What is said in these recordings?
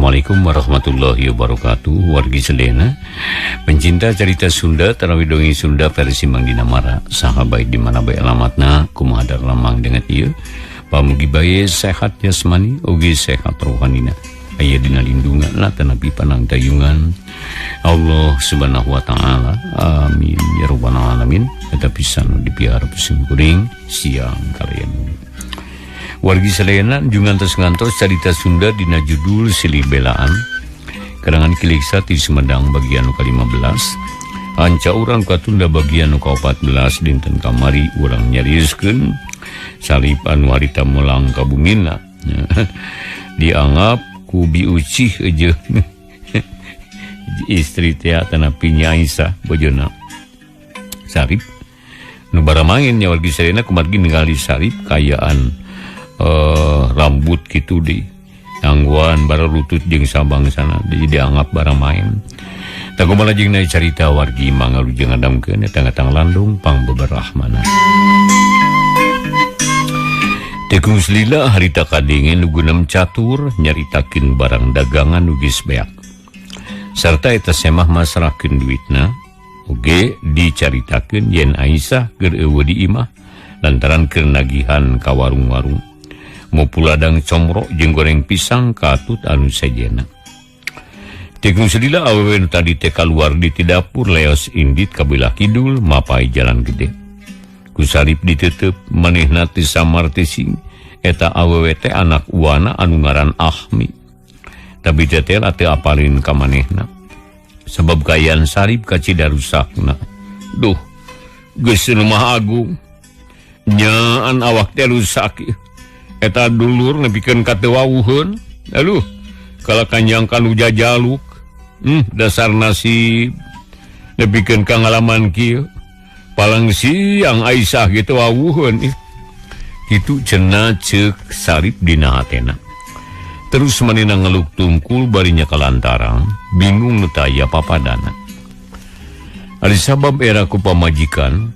Assalamualaikum warahmatullahi wabarakatuh. Wargi sedena pencinta cerita Sunda tarawi dongeng Sunda versi Mang Dinamara, saha bae di mana bae alamatna, kumaha daramang dengan ieu. Pamugi bae sehat jasmani oge sehat rohanina. Aya dina lindungan tanapi panangtayungan Allah Subhanahu wa taala. Amin ya rabbal alamin. Eta pisan dipiharap simkuring siang kalian. Wargi sadayana jungantos ngantos carita Sunda dina judul Silih Belaan karangan Kiliksa ti Sumedang bagian nu ka-15 anca urang katunda bagian nu ka-14 dinten kamari urang nyarioskeun Sarip anu harita mulang ka bumina dianggap ku Bi Ucih jeung istri teh tanapi Nyai Aisyah bojona Sarip nu baramain nya wargi sadayana kumargi ningali Sarip kayaan rambut gitu di tangguan bara lutut jeung sabang sana jadi dianggap barang main. Takumaha jeung na carita wargi mangalujeng ngadamkeun eta ngatang landung pangbeberahmana. Tekung selila harita kadenge nu gunem catur nyaritakeun barang dagangan nu geus beak. Sarta eta semah masrahkeun duitna oge dicaritakeun yen Aisyah keur eueuh di imah lantaran keur nagihan ka warung-warung. Mupuladang comro jeung goreng pisang katut anu sejena. Tekung selila awewe nu tadi teh kaluar di ti dapur leos indit ka belah kidul mapai jalan gede. Ku Sarip ditetep manehna teh samar teh sing eta awewe teh anak uana anu ngaran Ahmi. Tapi tetel teu apalin ka manehna. Sebab kaayaan Sarip kacida rusakna. Duh, geus nu Maha Agung. Nyaan awak teh rusak. Eta dulur nepikeun ka teu wawuheun. Aduh, kala kanjang kanu jajaluk. Dasar nasib nepikeun ka ngalaman kieu. Palang siang Aisyah gitu wawuheun. Kitu cenah ceuk Sarip dina hatena. Terus manehna ngeluk tungkul bari kalantarang, bingung nu taya papadana. Ari sabab era ku pamajikan,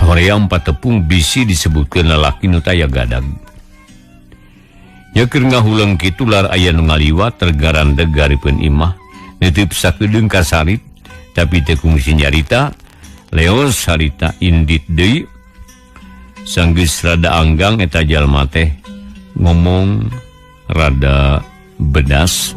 hoream patepung bisi disebutkeun lalaki nu taya gadag. Nya keur ngahuleng kitu lar aya nu ngaliwat tergarandeg gareupeun imah nitip sakedeung ka Sarip, tapi teu kungsi nyarita leos harita indit deui. Sanggeus rada anggang eta jalma teh ngomong rada bedas.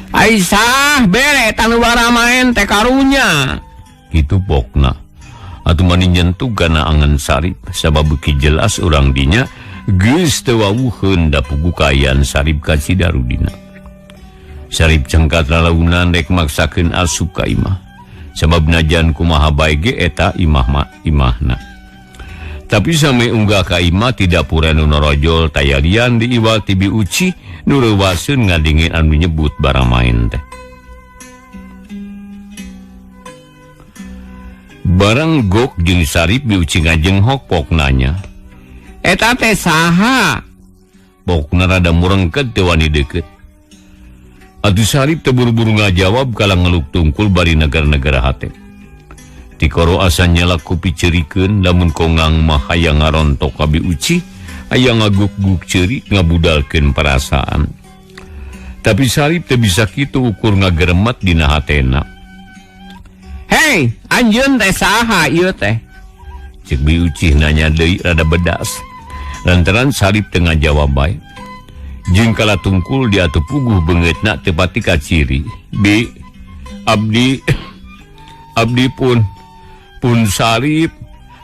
Aisyah bere eta nu baramaen teh karunya kitu pokna. Atuh mani nyentuh kana angan Sarip sabab beuki jelas urang dinya geus teu wawuheun da pugu kaayaan Sarip ka Cidarudina. Sarip cengkat lalaunan rek maksakeun asup ka imah sabab najan kumaha bae ge eta imah ma imahna. Tapi sampe unggah ka imah tidak pura nu norojol tayalian diiwal ti Bi Uci nu reuwaseun ngadingin anu nyebut barang main teh. Barang gok jeung Sarip Bi Uci ngajenghok pok nanya. Eta teh saha? Pokna rada murengket teu wani deukeut. Atuh Sarip teu buru-buru ngajawab kala ngeluk tungkul bari negara-negara hate. Tikoro asa nyelak ku piceurikeun lamun kongang mah hayang ngarontok ka Bi Uci, hayang ngaguk-guk ceurik ngabudalkeun perasaan. Tapi Sarip teu bisa kitu ukur ngageremet dina hatena. Hei, anjeun teh saha ieu teh? Ceuk Bi Uci nanya deui rada bedas. Lantaran Sarip teu ngajawab bae. Jeung kala tungkul diatuh puguh beungeutna teu pati kaciri. Bi, abdi pun Sarip.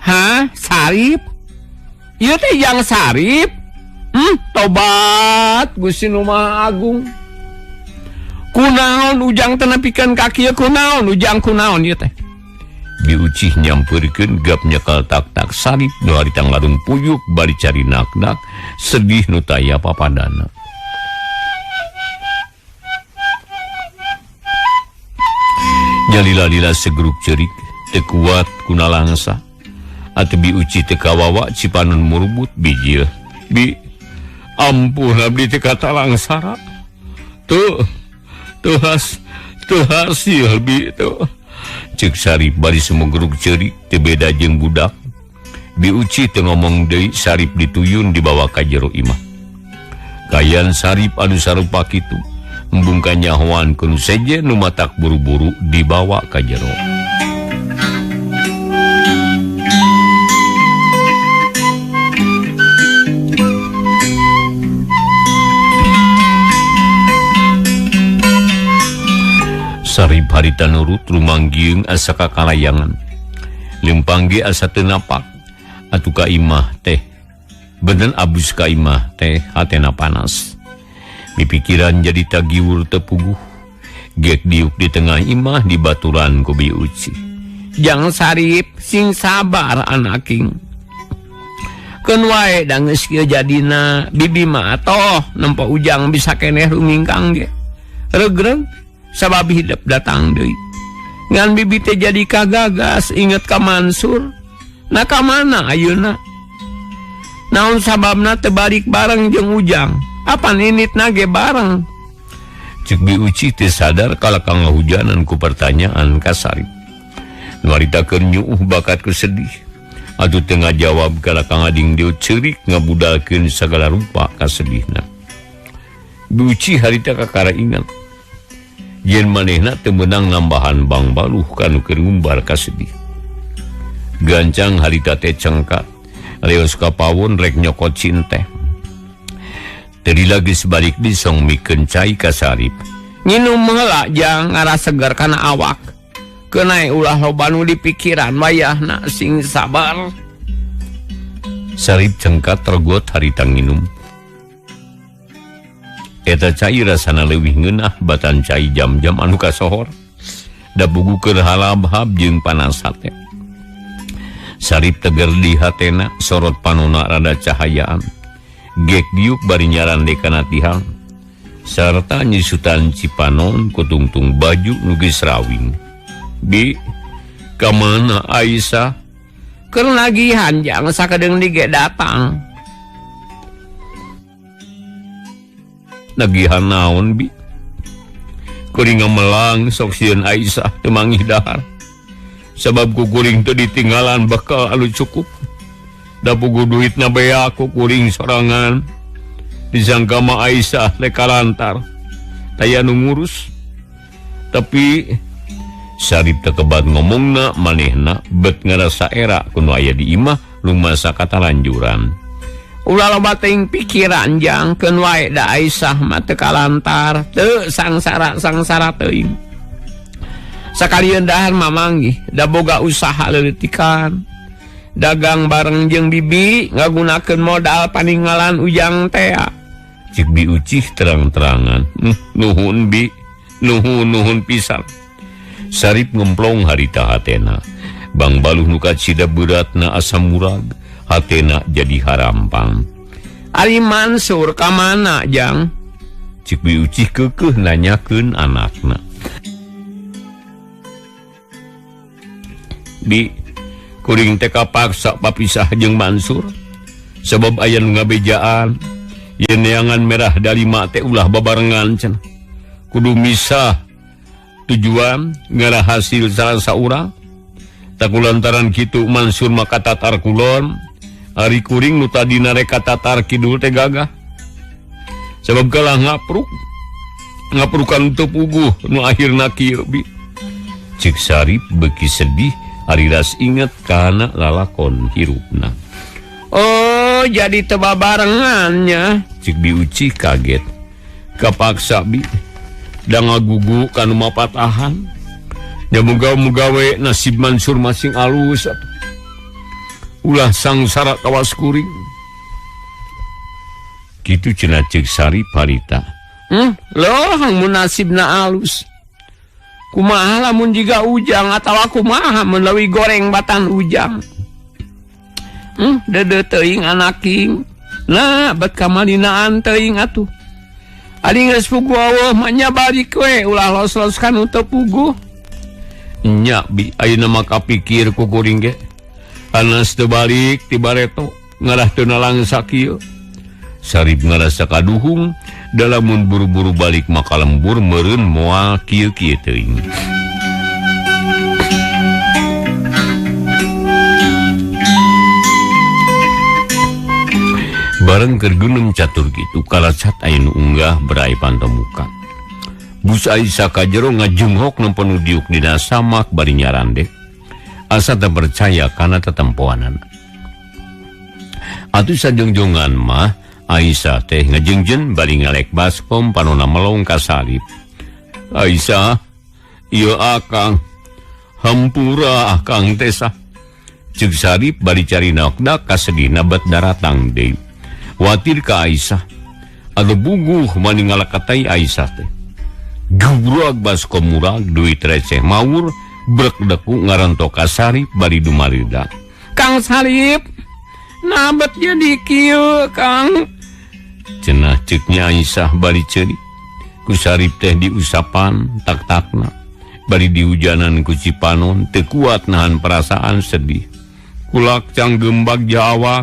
Hah, Sarip? Ieu teh jang Sarip? Tobat Gusti Nu Maha Agung. Kunaon ujang teh nepikeun ka kieu, kunaon ujang kunaon ieu teh? Bi Ucih nyampeurkeun gap nyekal tak-tak Sarip nu harita ngarung puyuk bari cari nak-nak sedih nu taya papadana. Nyalila-lila segeruk ceurik teu kuat kuna langsa. Atuh Bi Ucih teu kawawa cipanon murbut bijil. Bi, ampun abdi teu katalangsara. Tuh teu hasil bi tuh. Ceuk Sarip bari sumenggeruk ceurik teu beda jeung budak. Bi Uci teu ngomong deui Sarip dituyun dibawa ka jero imah. Kayan Sarip anu sarupa kitu embung kanyahoan ku nu sejen nu matak buru-buru dibawa ka jero. Sarip harita nurut rumanggiung asa kakalayangan. Lempang ge asa teu napak. Atuh ka imah teh. Benen abus ka imah teh hatena panas. Pipikiran jadi tagiwur teu puguh. Gek diuk di tengah imah dibaturan ku Bi Uci. Jang Sarip sing sabar anaking. Keun wae da geus kieu jadina bibi mah atoh nempo Ujang bisa keneh rumingkang ge. Regreg sabab hidup datang deui. Ngan bibi teh jadi kagagas inget ka Mansur. Nah ka mana ayeuna? Naon sababna teu balik bareng jeung Ujang? Apan initna ge bareng? Cek Bi Uci teh sadar kala kangahujanan ku pertanyaan ka Sarip. Nu harita keur nyuuh bakat ku sedih. Atuh teu ngajawab kala kangading dieu ceurik ngabudalkeun sagala rupa kasedihna. Bi Uci harita kakara ingat yen manehna teu meunang nambahan bangbaluh kanu keur ngumbar kasedih. Gancang harita teh cengkat, leos ka pawon rek nyokot cinteh. Teu lagi sebalik disong mikeun cai ka Sarip. Nginum heula jang ngara seger kana awak. Keunai ulah loba nu dipikiran wayahna sing sabar. Sarip cengkat regot harita nginum. Eta cai rasana leuwih ngeunah batan cai jam-jam anu kasohor. Da bugu keur halabhab jeung panas hate. Sarip teger di hatena, sorot panona rada cahayaan. Gek diuk bari nyarande kana tihang. Sarta nyisutan cipanon kutungtung baju nu geus rawing. Bi, ka mana Aisyah? Keur nagihan jang sakedeung dige datang. Nagihan naon bi? Kuring ngamelang sok sieun Aisyah teu manggih dahar. Sabab ku kuring teu ditinggalan bakal anu cukup. Da puguh duitna beak ku kuring sorangan. Disangka mah Aisyah rek kalantar. Taya nu ngurus. Tapi Sarip teu kebat ngomongna manehna bet ngarasa era ku nu aya di imah lumasa katalanjuran. Ulah loba teuing pikiran jang keun wae da Aisyah mah teu kalantar, teu sangsara-sangsara teuing. Sakalieun dahar mah manggih, da boga usaha leuletikan. Dagang bareng jeung bibi ngagunakeun modal paninggalan Ujang tea. Cik Bi Ucih terang-terangan. Nuhun bi, nuhun nuhun pisan. Sarip ngemplong harita hatena. Bang baluh nu kacida beratna asa murag. Hatena jadi harampang. Ari Mansur ka mana jang? Cik Bi Ucih keukeuh nanyakeun anakna. Bi, kuring teh kapaksa papisah jeung Mansur. Sabab aya nu ngabejaan yen neangan merah dalima teh ulah babarengan cenah. Kudu misah tujuan ngarah hasil salah saurang. Takulantaran kitu Mansur maka tatar kulon. Ari kuring nu tadina rek tatar kidul teh gagah. Sabab kalah ngapruk. Ngaprukan teu puguh nu akhirna kieu bi. Cik Sarip beuki sedih ari ras inget kana lalakon hirupna. Oh, jadi teu babarengannya. Cik Bi Uci kaget. Kapaksa bi. Da ngagugu kanu mapatahan. Ya muga-muga we nasib Mansur masing alus atuh. Ulah sangsara kawas kuring. Kitu cenah ceuk Sarip harita. Loh mun nasibna alus. Kumaha lamun jiga Ujang atawa kumaha mun leuwih goreng batan Ujang. Deudeuh teuing anaking. Nah, bet kamalinaan teuing atuh. Ari geus puguh aweuh mah nya balik we ulah los-los kanu teu puguh. Nya bi ayeuna mah kapikir ku kuring ge. Anas teu balik ti bareto ngarah teu nalangsa kieu. Sarip ngarasa kaduhung dalamun buru-buru balik maka lembur meureun moal kieu-kieu teuing. Bareng keur gunem catur kitu kalacat aya nu unggah berai panto muka. Bus Aisyah ka jero ngajunghok nempo nu diuk dina samak bari nyarandek. Asa teu percaya kana tetempoanana. Atuh sajongjongan mah Aisyah teh ngajengjen bari ngalek baskom panona melong ka Sarip. Aisyah, ieu akang hampura akang teh sah. Ceuk Sarip bari cari naokna kasedihna bet daratang deui. Watir ka Aisyah. Anu buguh mani ngalakatai Aisyah teh. Gebrag baskom murag duit receh mawur brek deku ngaranto ka Sarip bari dumarida. Kang Sarip, nabet jadi kieu Kang. Cenah ceuknya Aisyah bari ceurik. Ku Sarip teh diusapan tak-takna. Bari dihujanan ku Cipanon teu kuat nahan perasaan sedih. Kulak cang gembag Jawa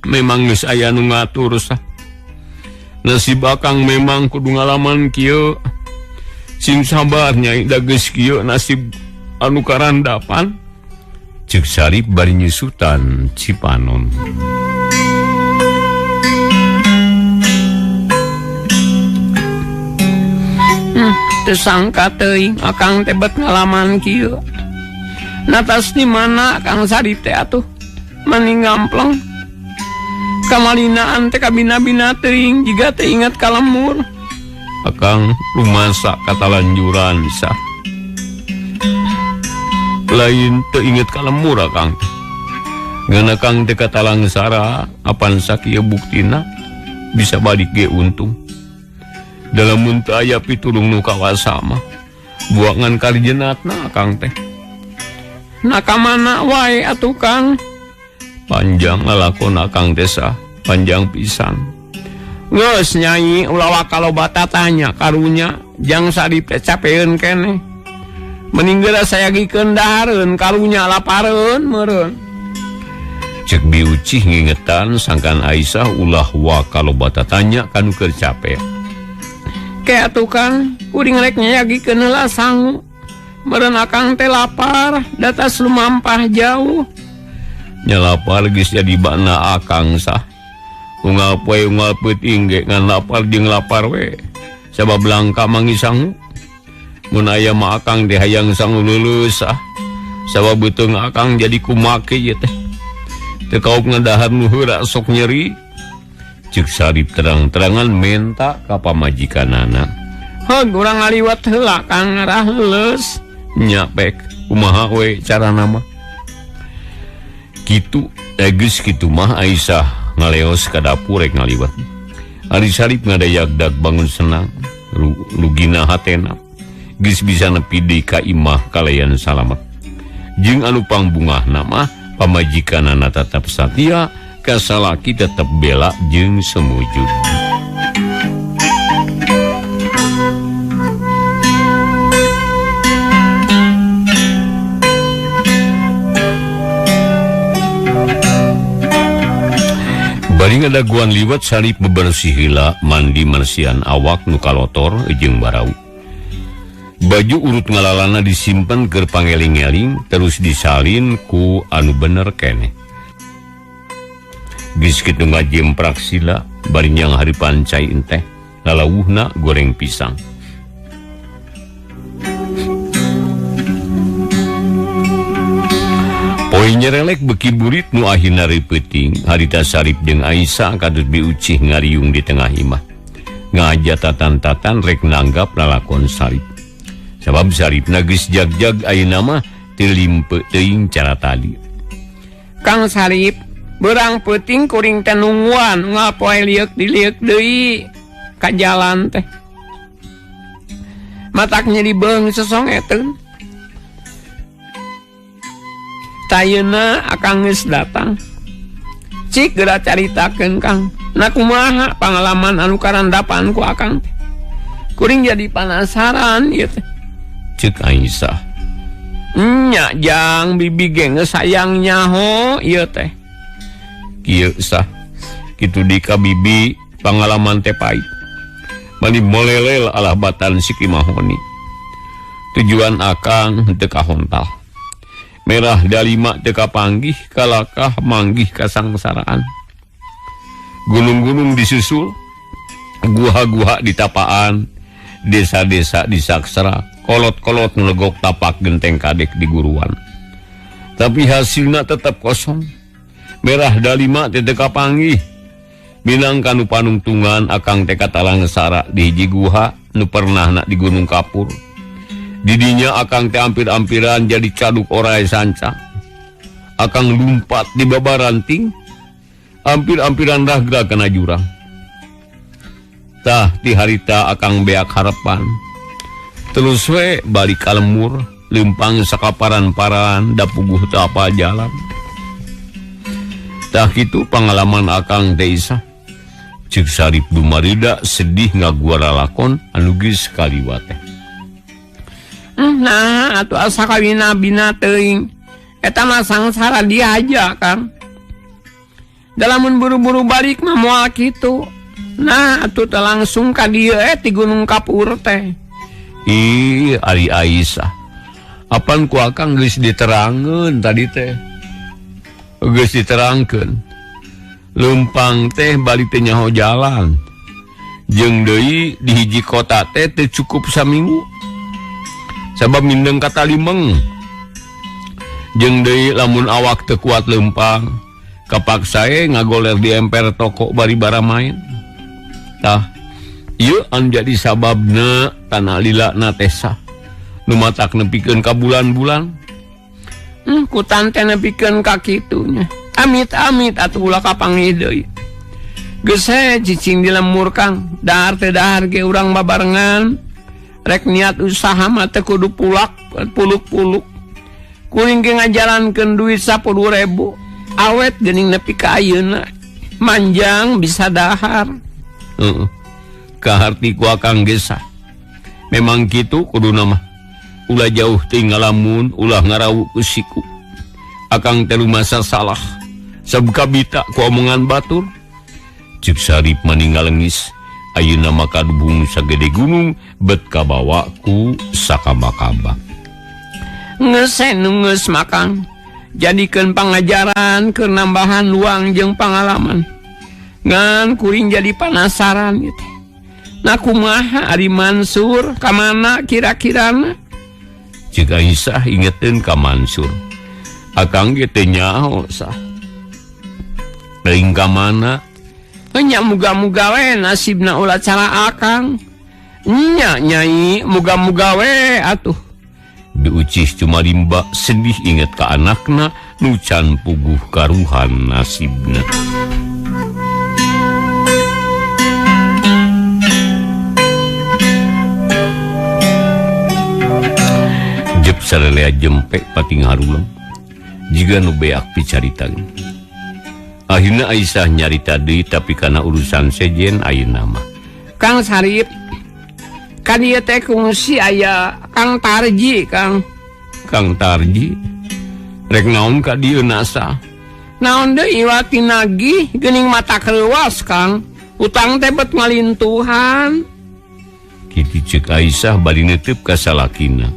memang geus aya nu ngatur sah. Nasib akang memang kudu ngalaman kieu. Sing sabar nyai da geus kieu nasib anu karandapan. Ceuk Sarip bari nyusutan Cipanon. Teu sangka teuing akang teh bet ngalaman kieu. Natas di mana Kang Sarip teh atuh mani ngampleng. Kamalinaan teh kabina-bina teuing jiga teu ingat ka lemur. Akang rumasa katalanjuran sah. Lain teu inget ka lemur akang. Ngan akang teh katalangsara apan sakieu buktina bisa balik ge untung. Dalam mun teu aya pitulung nu kawasa mah buangan karjenatna akang teh. Nah ka mana wae atuh Kang? Panjang lalakon akang teh sah, panjang pisan. Geus nyai ulah waka loba tatanya karunya jang Sarip teh capeun keneh. Mending geura sayagikeun dahareun karunya lapareun meureun. Ceuk Biucih ngingetan sangkan Aisyah ulah waka loba tatanya kanu keur capek. Ke atuh Kang, kuring rek nyayagikeun heula sangu. Meureun akang teh lapar, datas lumampah jauh. Nya lapar geus jadi bakna akang sah. Unggal poe unggal peuting ge ngan lapar jeung lapar we. Sabab langka mangi sangu. Mun aya mah akang teh hayang sangu leuleus ah. Sabab beuteung akang jadi kumake ieu teh. Teu kaop ngadahar nu heura sok nyeri. Ceuk Sarip terang-terangan menta ka pamajikanana. Heug urang ngaliwat heula Kang ngarah leuleus. Nya pek kumaha we carana mah. Kitu geus kitu mah Aisyah ngaleos ka dapur rek ngaliwat. Ari Sarip ngadayagdag bangun senang, lugina hatena. Geus bisa nepi deui ka imah kalayan salamet. Jeung anu pangbungahna mah pamajikanana tetep satia, ka salaki tetep bela jeung semujud. Bari ngadaguan liwat Sarip bebersih heula mandi mersihan awak nu kalotor jeung barau. Baju urut ngalalana disimpen keur pangeling-eling terus disalin ku anu bener keneh. Geus kitu ngajemprak sila bari nyang haripan cai enteh lalawuhna goreng pisang. Poe nyerelek beki burit nu akhirna peuting harita Sarip jeung Aisyah kadut biucih ngariung di tengah imah. Ngaja tatan-tatan rek nanggap lalakon Sarip. Sabab Saripna geus jag-jag ayeuna mah teu limpe teuing cara tadi. Kang Sarip, beurang peuting kuring teh nungguan unggal poe lieuk dilieuk deui ka jalan teh. Matak nyeri beung sesongeteun. Tayeuna akang geus datang. Cik geura caritakeun Kang. Na kumaha pangalaman anu karandapan ku akang teh. Kuring jadi penasaran ieu teh. Ceuk Aisyah. Nya jang bibi ge geus sayang nyaho ieu teh. Kieu sah. Kitu di ka bibi pangalaman teh pait. Mani molelel alah batan si Ki Mahoni. Tujuan akang teu kahontal. Merah dalima teu kapanggih kalakah manggih kasangsaraan. Gunung-gunung disusul, guha-guha ditapaan, desa-desa disaksara, kolot-kolot ngelegok tapak genteng kadek di guruan. Tapi hasilnya tetap kosong. Merah dalima teh teu kapanggih. Minangka nu panungtungan akang teh katalangsara di hiji guha nu pernahna di Gunung Kapur. Didinya akang teh ampir-ampiran jadi caduk orai sanca. Akang lumpat di babaranting, ampir-ampiran ragra kana jurang. Tah ti harita akang beak harapan. Terus we balik ka lemur, lempang sakaparan-paran da puguh teu apal jalan. Tah kitu pangalaman akang teh Isah. Ceuk Sarip dumarida sedih ngaguara lakon anu geus kaliwat teh. Nah, atuh asa kawina bina teuing. Eta mah sangsara dia aja, Kang. Dalamun buru-buru balik mah moal kitu. Nah, atuh teh langsung ka dieu ti Gunung Kapur teh. Ih, ari Aisyah. Apan ku akang geus diterangeun tadi teh. Geus diterangkeun. Leumpang teh balik teh nyaho jalan. Jeung deui di hiji kota teh teu cukup saminggu. Sabab mindeng ka talimeng. Jeung deui lamun awak teu kuat leumpang, kapaksa e ngagoler di emper toko bari baramain. Tah, ieu anu jadi sababna tanah lila na teh sah. Nu matak nepikeun ka bulan-bulan. Ku tante nepikeun ka kitunya. Amit-amit atuh ulah kapanggih deui. Geus he cicing di lemur Kang, dahar teh dahar ge urang babarengan. Rek niat usaha mah teh kudu pulak, puluk-puluk. Kuring ge ngajalankeun duit 10.000. Awet geuning nepi ka ayeuna. Manjang bisa dahar. Heeh. Kaharti ku akang ge sah. Memang kitu kuduna mah. Ulah jauh teuing ngalamun, ulah ngarawu ku siku. Akang teh lumasa salah. Sabab kabita ku omongan batur. Ceuk Sarip maninggal lengis. Ayeuna mah kadubung sagede gunung bet kabawa ku sakaba-kaba. Geus nu geus makang. Jadikeun pangajaran keur nambahan luang jeung pangalaman. Ngan kuring jadi panasaran ieu teh. Nah kumaha ari Mansur ka mana kira-kirana? Ceuk Aisyah ingeteun ka Mansur. Akang ge teu nyaho sah. Teuing ka mana? Nya muga-muga we nasibna ulah cara akang. Nya nyai muga-muga we atuh. Diucih cuma rimba sedih inget ka anakna nu can puguh karuhan nasibna. Jep sarelea jempe pating haruleng jiga nu beak picarita. Akhirna Aisyah nyarita deui tapi kana urusan sejen ayeuna mah. Kang Sarip, ka dieu teh kungsi aya Kang Tarji, Kang. Kang Tarji rek naon ka dieu nasa? Naon deui iwati nagih geuning mata kreuwas, Kang. Utang teh bet ngalintuhan. Kitu ceuk Aisyah bari neuteub ka salakina.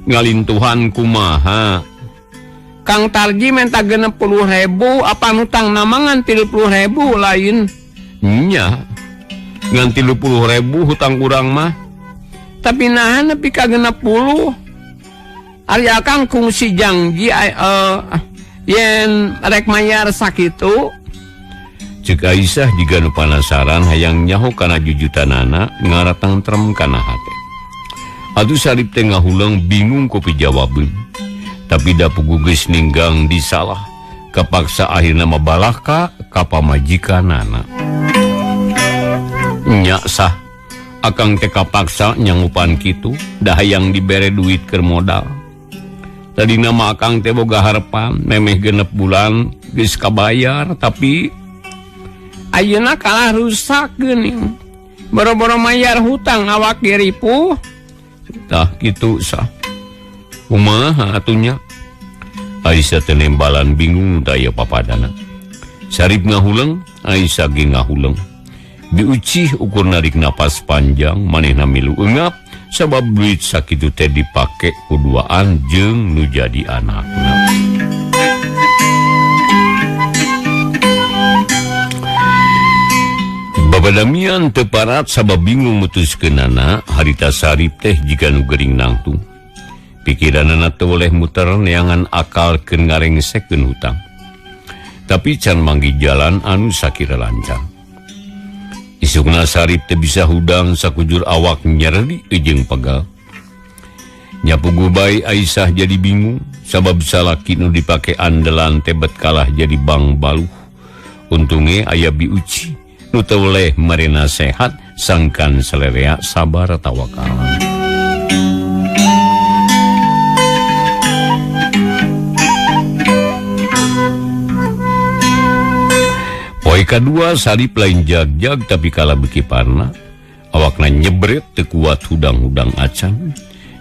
Ngalintuhan kumaha? Kang Tarji minta 60.000, apa utang nama ngan 30.000 lain. Nya, ngan 30.000 hutang urang mah. Tapi nahan nepi ka 60. Ari akang kungsi janji yen rek mayar sakitu. Ceuk Aisyah jiga nu panasaran hayang nyaho kana jujutanana ngaratang trem kana hate. Atuh Sarip teh ngahuleng bingung ku pijawabeun. Tapi da puguh geus ninggang disalah, kapaksa akhirna mabalaka ka pamajikanana. Nya sah, akang teh kapaksa nyangupan kitu, da hayang dibere duit keur modal. Tadina mah akang teh boga harepan memeh 6 bulan geus kabayar, tapi ayeuna kalah rusak geuning. Boro-boro mayar hutang awak ge ripuh. Tah kitu sah. Kumaha atunya? Aisyah teh nembalan bingung daya papadana. Sarip ngahuleng, Aisyah ge ngahuleng. Diucih ukur narik napas panjang, manehna milu eungap sabab duit sakitu teh dipake ku duaan jeung nu jadi anakna. Bapadamian teu parat sabab bingung mutuskeunana harita Sarip teh jiga nu gering nangtung. Pikiranana teu boleh muter neangan akal keur ngarengsekeun hutang. Tapi can manggih jalan anu sakira lancar. Isukna Sarip teu bisa hudang sakujur awak nyereli jeung pegal. Nyapugu bae Aisyah jadi bingung sabab salaki nu dipake andalan tebet kalah jadi bang baluh. Untunge aya Bi Uci nu teu weleh mere nasehat sangkan salerea sabar tawakal. Poe kadua Sarip lain jag-jag tapi kalah beuki parna. Awakna nyebret teu kuat hudang-hudang acan.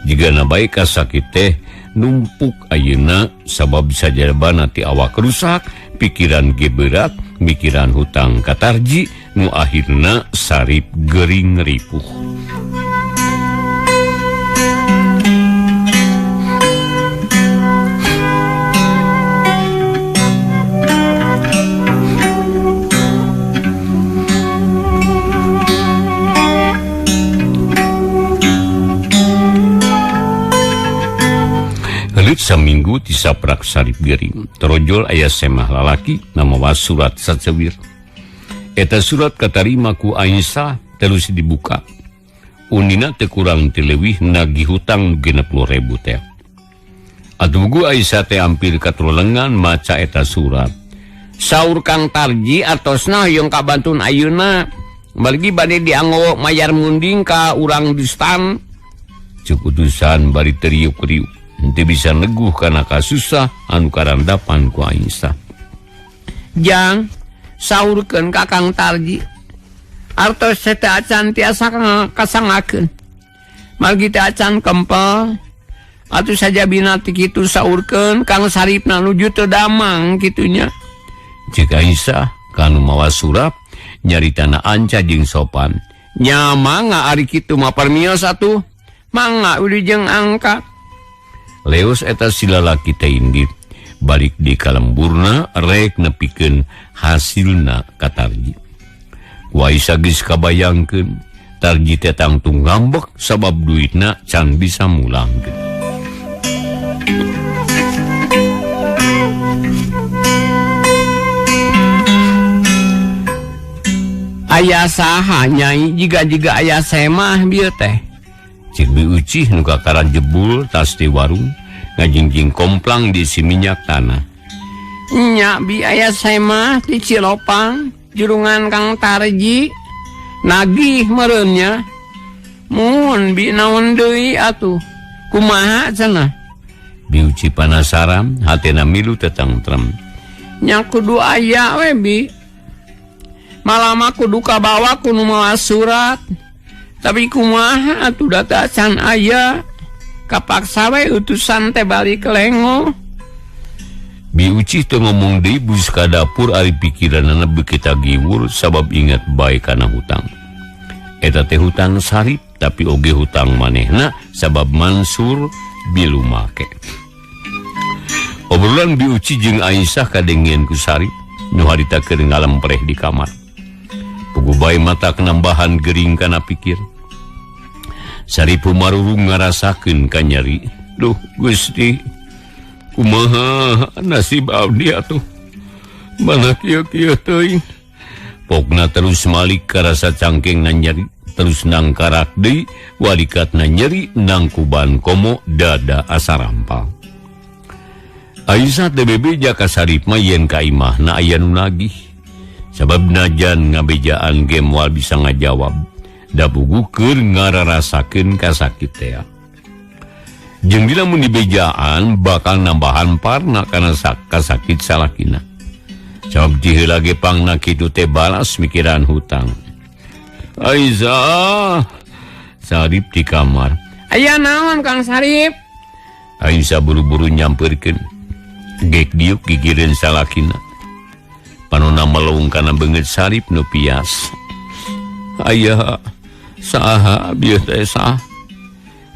Jigana bae kasakit teh numpuk ayeuna sabab sajabana ti awak rusak, pikiran ge berat, mikiran hutang ka Tarji nu akhirna Sarip gering ripuh. Saminggu tisaprak Sarip gering terojol aya semah lalaki namawa surat sacewir. Eta surat katarima ku Aisyah terus dibuka. Unina teu kurang ti leuwih nagih hutang 60.000 teh. Atuh Aisyah teh ampir katulengan maca eta surat. Saur Kang Tarji atosna hoyong kabantun ayeuna. Margi bade dianggo mayar munding ka urang distan. Ceuk utusan bari teriuk-riuk. Henteu bisa neguh kana kasusah anu karandapan ku Aisyah. Jang saurkeun ka Kang Tarji. Artos teh acan tiasa kasangakeun. Margi teh acan kempel. Atuh sajabina ti kitu saurkeun Kang Saripna nuju teu damang kitunya. Ceuk Aisyah kanu mawa surat nyaritana anca jeung sopan. Nya mangga ari kitu mah permios atuh. Mangga udah jeung angkat. Leos eta silalaki teh indit balik di kalemburna rek nepikeun hasilna ka Tarji. Ku Aisyah geus kabayangkeun Tarji teh tangtung ngambek sabab duitna can bisa mulangkeun. Aya saha nyai jiga-jiga aya semah bieu teh. Cik Bi Ucih nu kakaran jebul tas di warung ngajingjing komplang diisi minyak tanah. Nya bi aya semah di Cilopang jurungan Kang Tarji nagih meureunnya. Mun bi naon deui atuh kumaha cenah. Bi Uci panasaran hatena milu tetangtrem. Nya kudu aya we bi. Malama kudu kabawa ku nu mawa surat. Tapi kumaha atuh da teh acan aya. Kapaksa we utusan teh balik lengo. Bi Uci teu ngomong deui bus ka dapur ari pikiranana beuki tagiwur sabab ingat bae kana hutang. Eta teh hutang Sarip tapi oge hutang manehna sabab Mansur bilu make. Obrolan Bi Uci jeung Aisyah kadengean ku Sarip nu harita keur ngalempreh di kamar. Puguh bae mata kenambahan gering kana pikir. Sarip marurung ngarasakeun ka nyeri. Duh Gusti, kumaha nasib abdi atuh? Mana kieu-kieu teuing. Pokna terus malik karasa cangkengna nyeri, terus nangkarak deui, walikatna nyeri nangkuban komo dada asa rampal. Aisyah teh bebeja ka Sarip mah yen ka imahna aya nu nagih. Sabab najan ngabejaan ge moal bisa ngajawab. Da puguh keur ngararasakeun kasakit teh. Jeung dina mun dibejaan bakal nambahan parna kana kasakit salakina. Sabab diheula ge pangna kitu teh balas mikiran hutang. Aisyah Sarip di kamar. Aya naon Kang Sarip? Aisyah buru-buru nyampeurkeun. Gek diuk gigireun salakina. Panona melung kana beungeut Sarip nu pias. Aya saha bieu teh sah?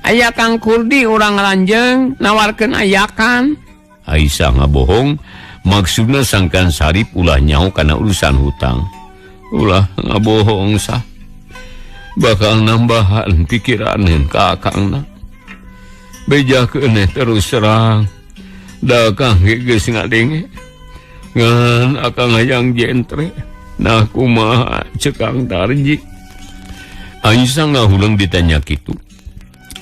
Aya Kang Kurdi urang lanjeung nawarkeun ayakan. Aisyah ngabohong maksudna sangkan Sarip ulah nyaho kana urusan hutang. Ulah ngabohong sah. Bakal nambahan pikiraneun ka akangna. Bejakeun terus terang. Da akang ge geus ngadenge. Ngan akang hayang jentre. Nah kumaha ceuk Kang Tarji. Aisyah ngahuleng ditanya kitu.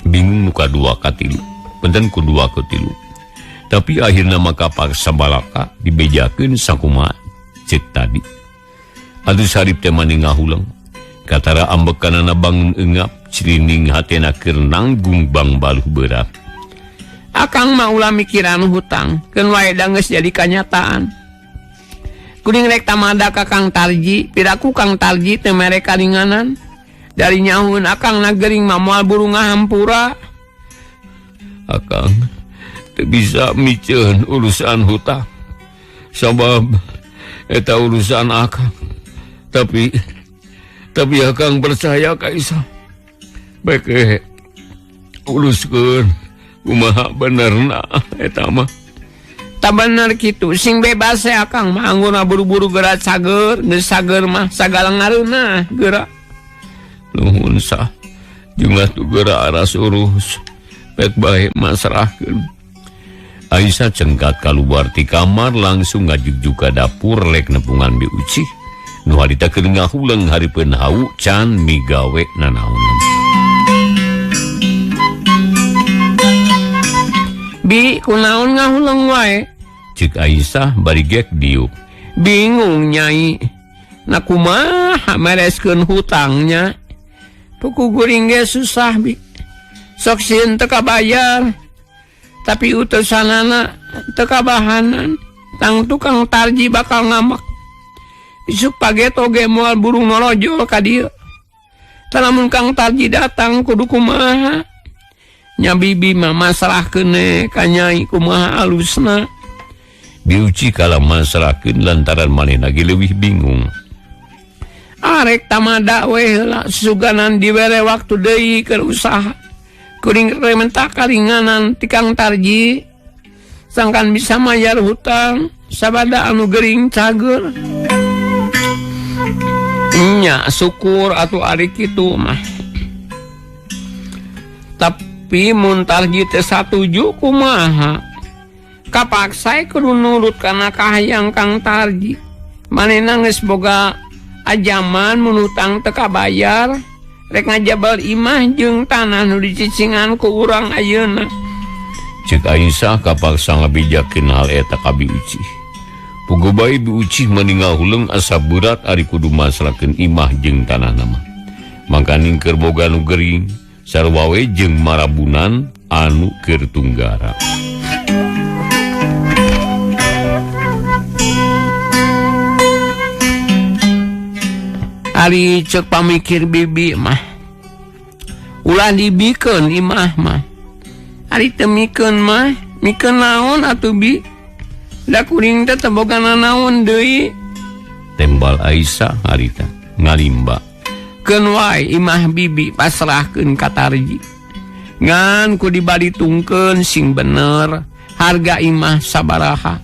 Bingung nu kadua katilu. Benten ku dua katilu. Tapi akhirna maka paksa balaka dibejakeun sakumaha ceuk tadi. Atuh Sarip teh mani ngahuleng. Katara ambekanana bangun engap cirining hatena keur nanggung bang baluh berat. Akang mah ulah mikiran hutang, keun wae da geus jadi kanyataan. Kuring rek tamada ka Kang Tarji, piraku Kang Tarji teu mere karinganan. Dari nyahueun akang na gering mah moal buru ngahampura. Akang teu bisa miceun urusan hutang. Sabab eta urusan akang. Tapi akang percaya ka Isa. Beke uruskeun kumaha benerna eta mah. Ta bener kitu, sing bebas we akang mah anggurna buru-buru geura cager, geus cager mah sagala ngareunah geura. Nuhun sah, jeung atuh geura aras urus. Pek bae masrahkeun. Aisyah cengkat kaluar ti kamar langsung ngajugjug ka dapur rek nepungan Bi Ucih. Nu harita keur ngahuleng hareupeun hau can migawe nanaonan. Bi, kunaon ngahuleng wae? Cek Aisyah bari gek diuk. Bingung nyai. Na kumaha mereskeun hutangnya? Puku guring ge susah bi. Sok sieun teu kabayar. Tapi utusanana teu kabahanan. Tang tukang Tarji bakal ngamek. Isuk pageto ge moal burung nolojol ka dieu. Tah lamun Kang Tarji datang kudu kumaha? Nya bibi mah masrahkeun ka nyai kumaha alusna. Biuci kala masrahkeun lantaran manehna ge leuwih bingung. Arek tamada we heula suganan dibere waktu deui keur usaha. Kuring rementa karinganan ti Kang Tarji. Sangkan bisa mayar hutang sabada anu gering cager. Nya syukur atuh ari kitu mah. Tapi mun Tarji teh satuju kumaha? Kapaksa kudu nurut kana kahayang Kang Tarji. Manehna geus boga ajaman mun hutang teu kabayar, rek ngajabal imah jeung tanah nu dicicingan ku urang ayeuna. Cek Aisyah kapaksa ngabejakeun hal eta ka Bi Ucih. Puguh bae Bi Ucih mani ngahuleng asa berat ari kudu masrahkeun imah jeung tanahna mah. Mangkaning keur boga nu gering, sarua we jeung marabunan anu keur tunggara. Ari ceuk pamikir bibi mah ulah dibikeun imah mah. Ari teu mikeun mah mikeun naon atuh bi? Da kuring teh teu boga nanaon deui. Tembal Aisyah harita ngalimba. Keun wae imah bibi pasrahkeun ka Tarji. Ngan ku dibalitungkeun sing bener harga imah sabaraha,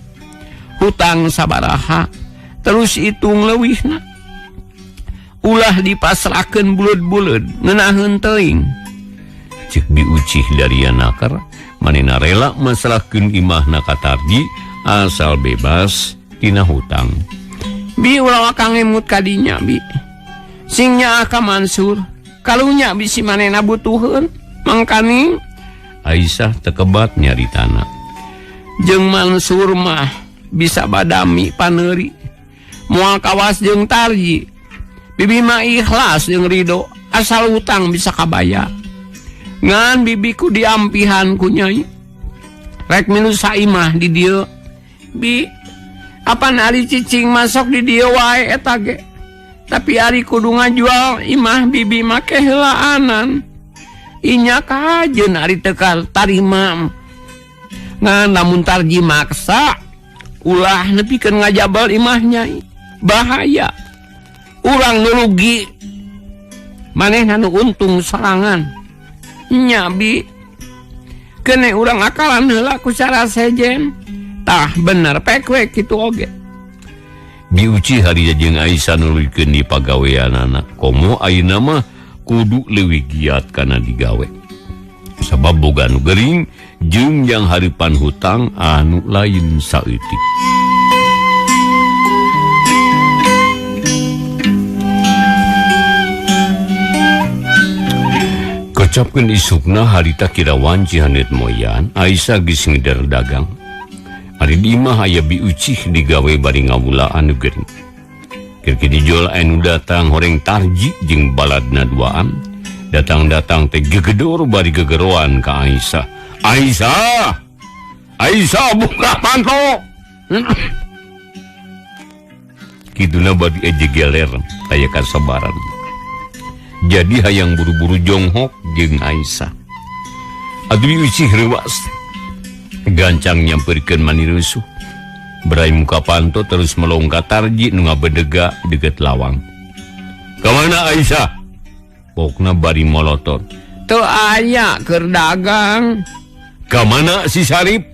hutang sabaraha, terus hitung leuwihna. Ulah dipasrahkeun buleud-buleud ngeunaheun teuing. Ceuk Bi Ucih daria nakar manehna rela masrahkeun imahna ka Tarji asal bebas tina hutang. Bi ulah akang ngemut ka dinya bi. Sing nyaah ka Mansur, kalunya bisi manehna butuheun, mangkaning Aisyah tekebat nyaritana. Jeung Mansur mah bisa badami paneuri. Moal kawas jeung Tarji. Bibi mah ikhlas jeung ridho, asal hutang bisa kabayar. Ngan bibiku diampihan ku nyai. Rek milu saimah di dieu. Bi, apan ari cicing masuk di dieu wae eta ge. Tapi ari kudu ngajual imah bibi mah keheulaanan. Inya kajeun ari teu tarima. Ngan lamun Tarji maksa ulah nepikeun ngajabal imah nyai. Bahaya. Urang nu rugi, manehna nu untung sorangan. Nya bi, kene urang akalan heula ku cara sejen. Tah bener pek we kitu oge. Biuci hari jeung Aisyah nuluykeun di pagaweanana. Komo ayeuna mah kudu leuwih giat kana digawe. Sabab boga nu gering jeung yang hareupan hutang anu lain saeutik. Kecapkeun isukna harita kira wanci haneut moyan, Aisyah geus ngeder dagang. Ari di imah aya biucih digawe bari ngawulaan nu gering. Keur dijol anu datang horeng Tarji jeung baladna duaan. Datang-datang teh gegedor bari gegeroan ka Aisyah. Aisyah! Aisyah buka panto! Kiduna bari eje geler aya kasabaran. Jadi hayang buru-buru jonghok jeung Aisyah. Atuh biucih reuas. Gancang nyamperkeun manirusuh. Berai muka panto terus melongka Tarji nu ngabedega deukeut lawang. Ka mana Aisyah? Pokna bari molotot. Teu aya keur dagang. Ka mana si Sarip?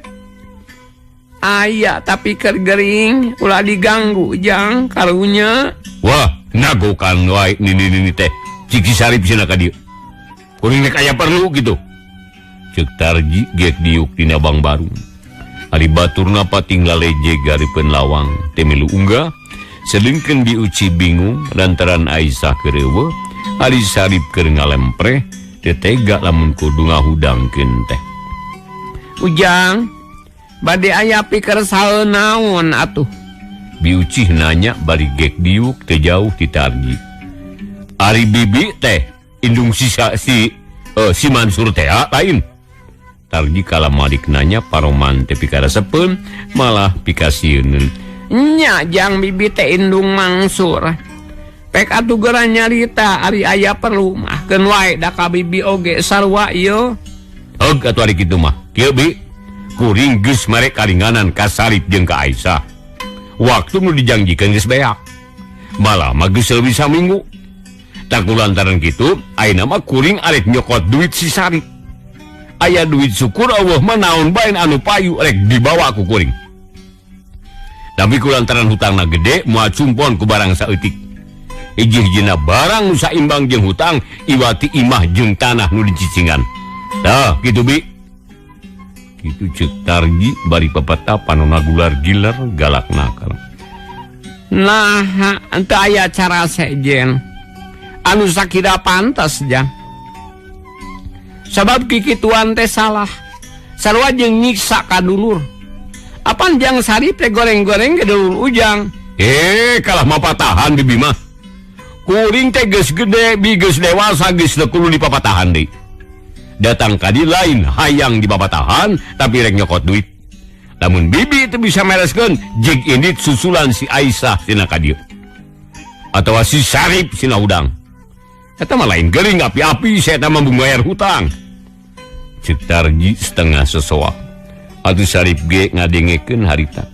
Aya tapi keur gering, ulah diganggu jang karunya. Wah, nagokan wae nini-nini teh. Cik si Sarip cenah ka dieu. Kuring rek aya perlu gitu. Ceuk Tarji geuk diuk dina bang barung. Ari baturna pating laleje gareupeun lawang teh milu unggah, sedengkeun diuci bingung lantaran Aisyah keur eueuh, ari Sarip keur ngalempreh teu tega lamun kudu ngahudangkeun teh. Ujang, bade aya pikersal naon atuh? Biucih nanya bari gek diuk teu jauh ti Tarji. Ari bibi teh indung si Mansur teh lain. Tarji kala malik nanya paroman teh pikarasepeun malah pikasieun. Nya jang bibi teh indung Mansur. Pek atuh geura nyarita ari aya perlu mah keun wae da ka bibi oge sarua ieu. Heug atuh ari kitu mah. Kieu bi, kuring geus mere karinganan ka Sarip jeung ka Aisyah. Waktu nu dijangjikeun geus beak. Malah mah geus leuwih saminggu. Tak lantaran kitu, ayeuna mah kuring arek nyokot duit si Sarip. Aya duit syukur Allah mah naon bae anu payu rek dibawa ku kuring. Tapi ku lantaran hutangna gede moal cumpon ku barang saeutik. Hiji-hijina barang nu saimbang jeung hutang iwati imah jeung tanah nu dicicingan. Tah kitu bi. Kitu ceuk Tarji bari papata panona gular giler galak nakal. Nah, henteu aya cara sejen. Anu sakira pantas jang. Sabab kikituan teh salah. Sarua jeung nyiksa ka dulur. Apan jang Sarip teh goreng-goreng ke dulur Ujang. Kalah mapatahan bibi mah. Kuring teh geus gede, bi geus dewasa geus teu kudu dipapatahan deui. Datang ka di lain hayang dipapatahan tapi rek nyokot duit. Lamun bibi teu bisa mereskeun jeung indit susulan si Aisyah cenah ka dieu. Atawa si Sarip cenah hudang. Eta mah lain gering api-api saya mah bayar hutang. Ceuk Tarji setengah sesoak. Atuh Sarip ge ngadengekeun harita.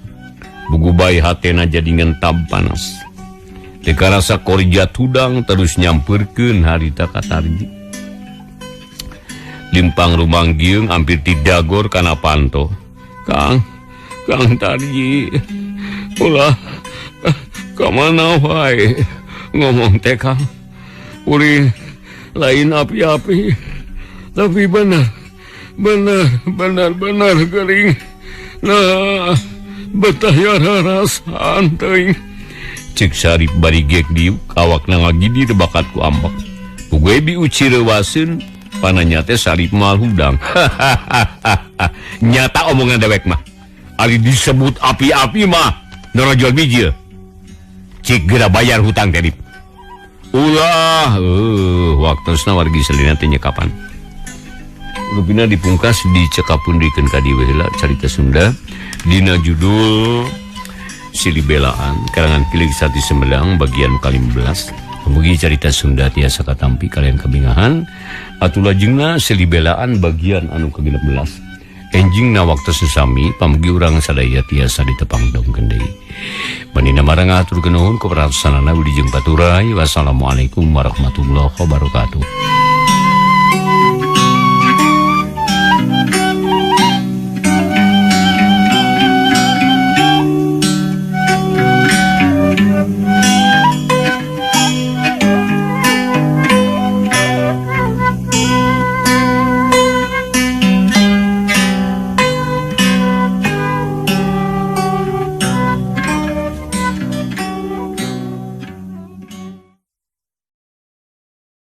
Bugu bae hatena jadi ngentab panas. Teu karasa korjat hudang terus nyampeurkeun harita ka Tarji. Limpang rumang gieung hampir tidagor kana panto. Kang, Kang Tarji, ulah ka mana wae ngomong teh Kang. Kuring lain api-api tapi benar benar benar benar gering. Nah, betah yararasaan teuing. Cek Sarip bari gek diuk awakna ngagidir bakat ku ambek. Puguh biuci reuwaseun pananya teh Sarip moal hudang. Nyata omongan dewek mah. Ari disebut api-api mah norojol bijil. Cik geura bayar hutang teh. Ulah, waktosna wargi selina teh nyekapan. Rupina dipungkas dicekapun dikeun ka dieu heula carita Sunda dina judul Silih Belaan karangan Kilig Sati Sumedang bagian ke-15. Mugi carita Sunda tiasa katampi kalian kabingahan atuh lajengna Silih Belaan bagian anu ke-16. Enjingna waktu sesami pamugi urang sadaya tiasa ditepang dongkeun deui. Manina marang atur nuhun kaperhatosanana budi jeung paturay. Wassalamualaikum warahmatullahi wabarakatuh.